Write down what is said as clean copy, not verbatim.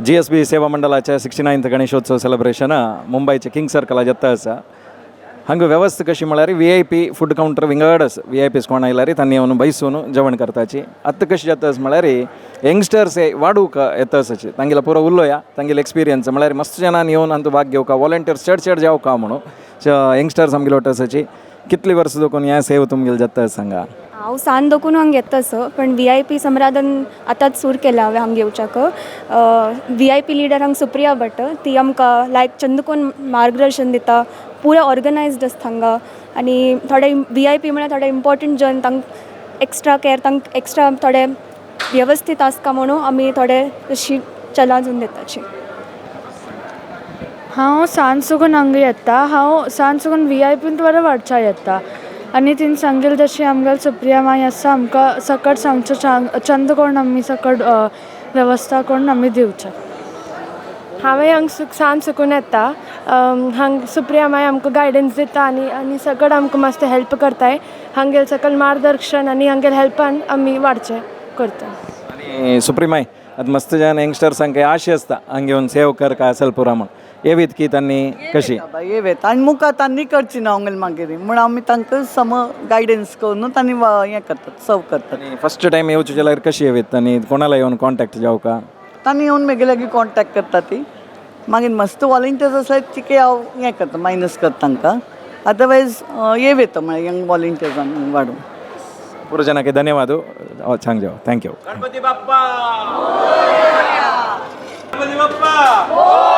GSB सेवा मंडळाच्या 69th Ganeshotsav celebration मुंबयचे king सर्कला जाता आसा. हांगा वेवस्था कशी म्हळ्यार व्हीआयपी फूड कावंटर विंगड आसा. व्हीआयपीस कोण आयल्यार तांणी येवन बैसून जेवण करताची. आतां कशें जाता म्हळ्यार यंगस्टर्स हे वाडूंक येता आसाची. तांगेलो पुरो उलोया तांगेलो एक्सपिरियन्स म्हळ्यार मस्त जाणांनी येवन हांतू भाग घेवका, वॉलंटियर्स चड चड जावका म्हणून यंगस्टर्स आमगेले वाट आसाची. कितली वर्सां दोकून ह्या सेव तुमगेले जाता आसा हांगा? हांव सान दोकून हांगा येता सर, पण व्हीआयपी समरादन आतांच सूर केला हांवें हांगा येवच्याक. व्हीआयपी लिडर हांगा सुप्रिया भट, ती आमकां लायक चंदकोन मार्गदर्शन दिता. पुरो ऑर्गनायज्ड आसता हांगा आनी थोडे व्हीआयपी म्हळ्यार थोडे इम्पॉर्टंट जन, तांकां एक्स्ट्रा कॅर, तांकां एक्स्ट्रा थोडे वेवस्थीत आसता म्हणून आमी थोडे तशी चलाजून दिताची. हांव सान साकून हांगा येता. हांव सान साकून व्हीआयपीन बरें वाडच्या येता आनी तिने सांगेल तशी आमगेले सुप्रिया माई आसा, आमकां सकट सांगचें चंद करून आमी सकट वेवस्था करून आमी दिवचें. हांवें हांग सान सुकून येता. हांग सुप्रिया माई आमकां गायडन्स दिता आनी आनी सकट आमकां मातशें हेल्प करताय. हांगेल सकल मार्गदर्शन आनी हांगेल हेल्पान आमी वाडचें करता. आनी सुप्रीमाय, आतां मस्त जाण यंगस्टर्सांक आशे आसता हांगा येवन सेव कर का असल पुरा म्हण, येवीत की तांणी कशी? येवेत आनी मुखार तांणी करची ना हांगेले मागीर म्हूण आमी तांकां सम गायडन्स करून तांणी हें करतात, सर्व करतात. आनी फस्ट टायम येवचे जाल्यार कशी येवीत तांणी? कोणाला येवन कॉन्टॅक्ट जावका? तांणी येवन मेगे लागीं कॉन्टॅक्ट करता ती. मागीर मस्त वॉलंटियर्स आसल्यार तिके हांव हें करता, मायनस करता तांकां. अदरवायज येव येता म्हळ्यार यंग वॉलंटियर्सान वाडून. पुरो जनाके धन्यवाद. छान जाओ. Thank you. Ganpati Bappa, Ganpati Bappa.